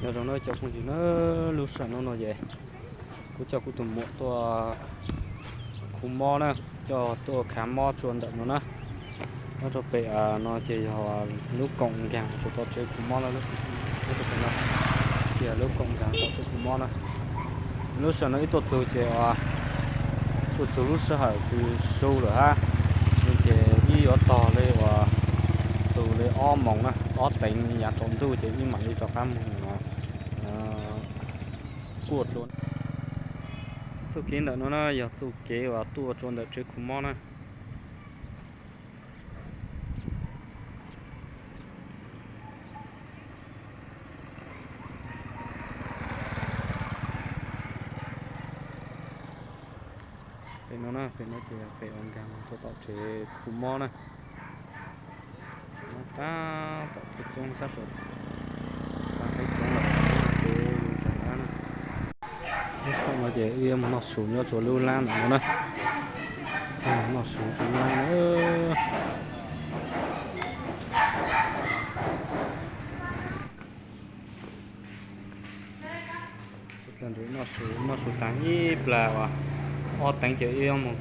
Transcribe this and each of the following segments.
Nyob zoo na cov phooj ywg na, lub sij hawm no ces kuv coj kuv tus muam tuaj khuv mob na, coj tuaj khav mob rua ntawm no na. Nyob rau pem no ces yog lub koom nkaag tsuas tom tsev khuv mob na, nyob rau pem no ces yog lub koom nkaag tom tsev khuv mob na. Lub sij hawm no wb tuaj txug ces tuaj txug lub sij hawm kws su lawm hab, ces wb yuav tog li uas txug li ob moos na, ob teev yav tsaus ntuj ces wb mam li rov qab moog kuaj dlua. Txuj kev ntawm no na yog txuj kev uas tuaj rua ntawm tsev khuv mob na. Pem no na, pem no ces pem uas nkaag rua tom tsev khuv mob na. Nyob tab tom tuaj coob tab sis tag qhib coob lawm, ces zaag dab na. Lub sij hawm no ces wb yuav moog noj su nyob rua lub lab ntawm no na. Noj su rua lub lab na. Noj su, noj su taag ib plag uas ob teev ces wb yuav moog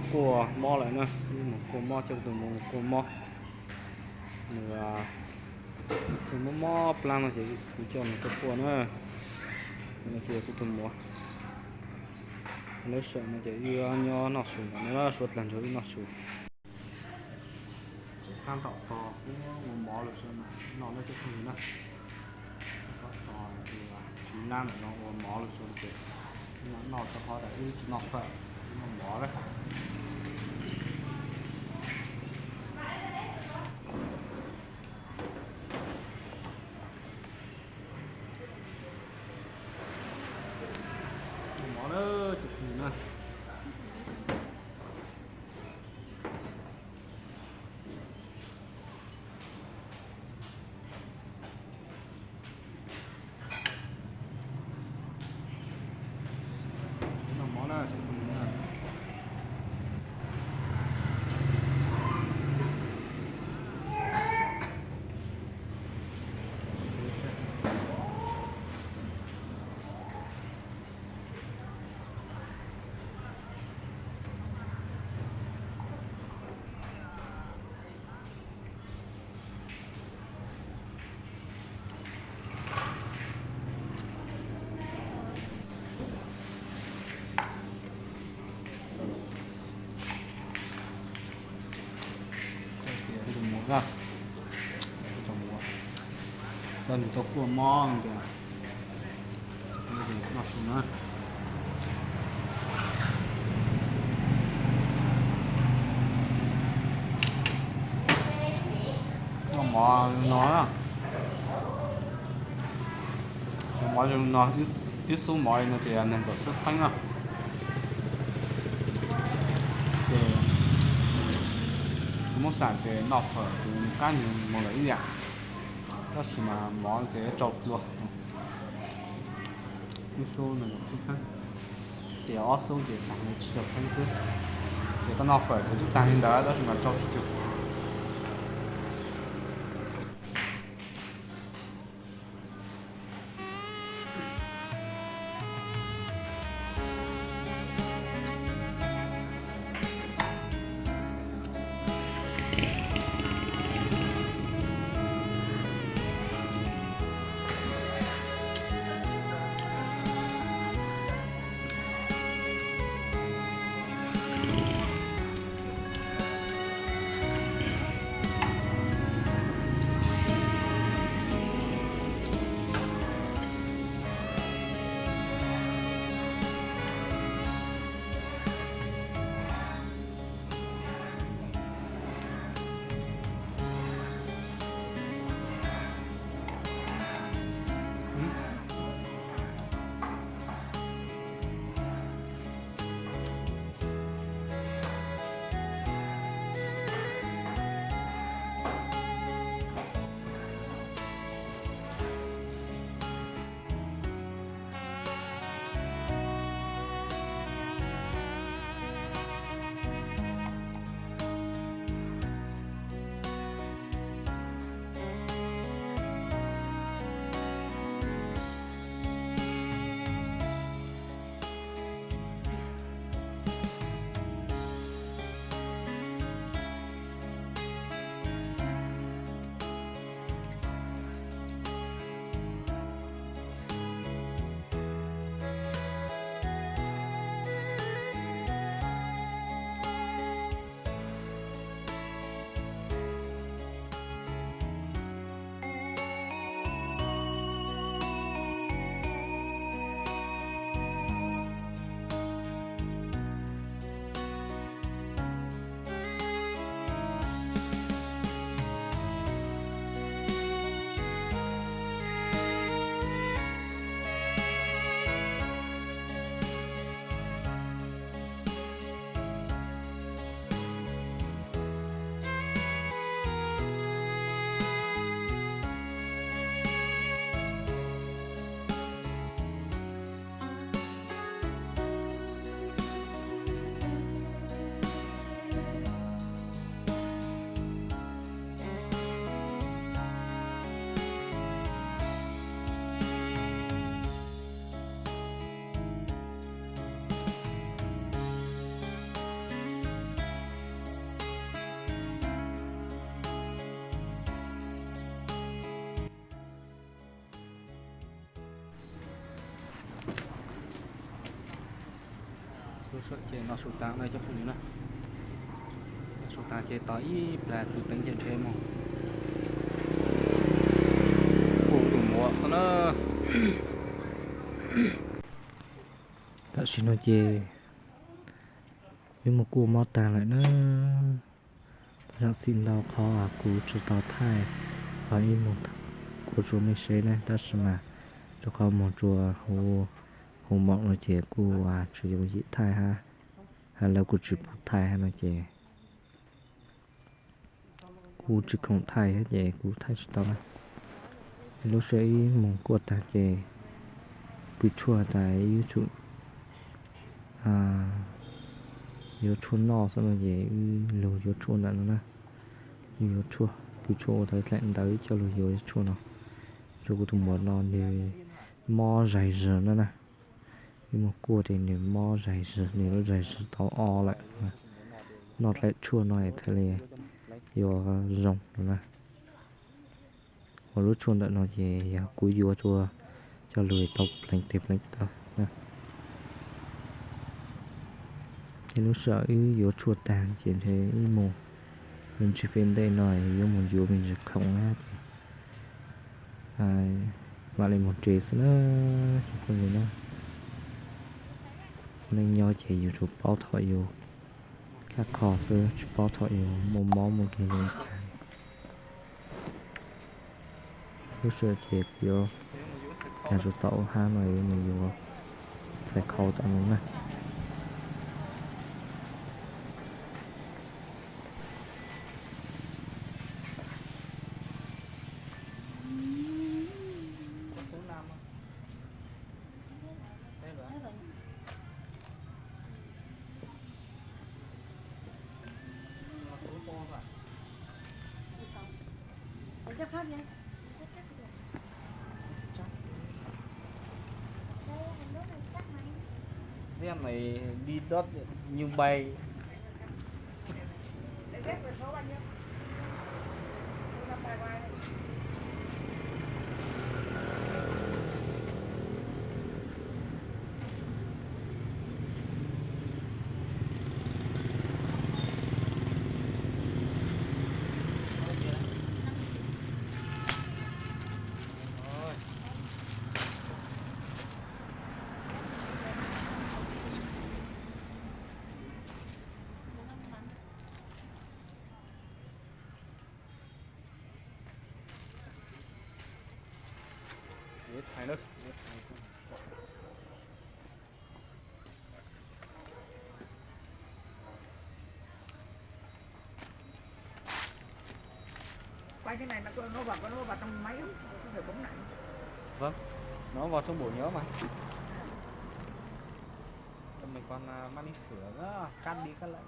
kuaj mob lawm na. Wb moog kuaj mob, coj kuv tus muam moog kuaj mob. Nws mob mob plaab no ces kuv coj nws tuaj kuaj na. Nws ces kuv tus muam. Lub sij hawm no ces wb nyob noj su ntawm no, suav dlawg nrug wb noj su. Ces taab tom tog kuj ua mov lawm sua, noj lawm cov phooj ywg na. Taab tom tog ces tsis lab ntawm no ua mov lawm sua ces noj, rau qhov tas wb tsis noj fawm, wb noj mov lawm. Mov lawm cov phooj ywg na. Noj mov na cov phooj ywg na. Tus muam na, coj nws tuaj kuaj mob tias noj su na. Noj mov no na. Mov zoo no, ib xub mov li no ces neeg txom txheeb na. Ces kuv muab xam ces noj fawm kuv qab nyiag mus lawm ib yam, tab sis mas mov ces tsau dlua. Ib xub neeg txom txheeb, ces ob xub ces taag li tsib caug txheeb xwb. Ces koj noj fawm ces twb taag li ntawd tab sis mas tsau tsis cuag. Lub sij hawm ces no su tas no cov phooj ywg na. No su tas ces tos ib plag txwv teev ces nrhiav mus kuj tus muam xwb na. Tam sim no ces wb mus kuaj mob tag lawm na. Thov zam txim ntau qhov kuv tsis tau thaij qhov wb mus kuaj rua mej saib na, tab sis mas rua qhov moog rua huv moos no ces kuj tsis yooj yim thaij hab, hab lawv kuj tsis pum thaij hab no ces kuv tsis khoom thaij hab ces kuv thaij tsis tau na. Lub sij hawm wb mus kuaj tag ces pw tshuaj tas wb yuav tsum yuav tshuaj noj xwb no ces wb lug yuav tshuaj ntawm no na. Wb yuav tshuaj, pw tshuaj ua tau dlaim ntawv wb coj lug yuav tshuaj no. Rua kuv tus muam no nws mob zais zog no na. Wb mus kuaj ces nws mob zais zog, nws lub zais zog tau o lawm. Noj dlaim tshuaj no es thiaj li yuav zoo no na. Ua lub tshuaj ntawm no ces yog kuv yuav tshuaj coj lug tau pleev teg pleev taw na. Ces lub sij hawm wb yuav tshuaj tag ces nrhiav wb mus, me ntsis pem ntej no yuav mus yuav me ntsis khoom na ces mam li mus tsev xwb na cov phooj ywg na. Neej nyob ces yus tsuas paub thaum yus khaj kho xwb, tsis paub thaum yus muaj mob muaj nkeeg zoo li cas. Lub sij hawm ces kuv yuav kag tsuas tau hab no yuav mus yuav txhais khau tom no na. Xiab mày đi đốt như bay. Quay cái này mà nó vào, nó vào trong máy, không phải bấm nặng. Vâng, nó vào trong bộ nhớ mà. Mình còn à, mang đi sửa nữa, cắt đi cắt lại.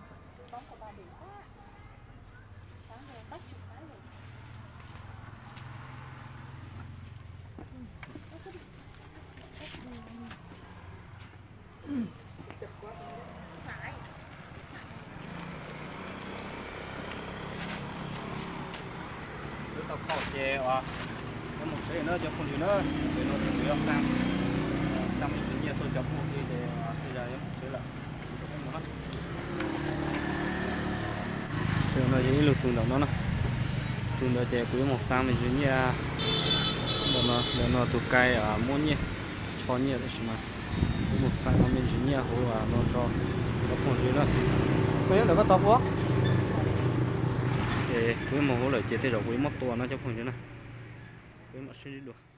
Bấm vào ba điểm quá. Sáng giờ tắt chụp máy rồi. Wb tau khoom ces yuav mus tsev na cov phooj ywg na. Ces no ces kuv yuav xa, xa me ntsis nyiaj tuaj cov phooj ywg ces tej zaum yuav mus tsev lawm. Ces no yog ib lub tug ntawm no na. Tug ntawd ces kuv yuav mus xa me ntsis nyiaj. Ntawm no, ntawm no tus kai muab nyiaj, tsho nyiaj tab sis mas kuv mus xa me ntsis nyiaj hauv no rau cov phooj ywg na. Koj yuav ntawm koj tau puab. Ces kuv yuav mus hauv lawm ces tej zaum kuv yuav muab tua no cov phooj ywg na. Kuv yuav mam sib ntsib dua.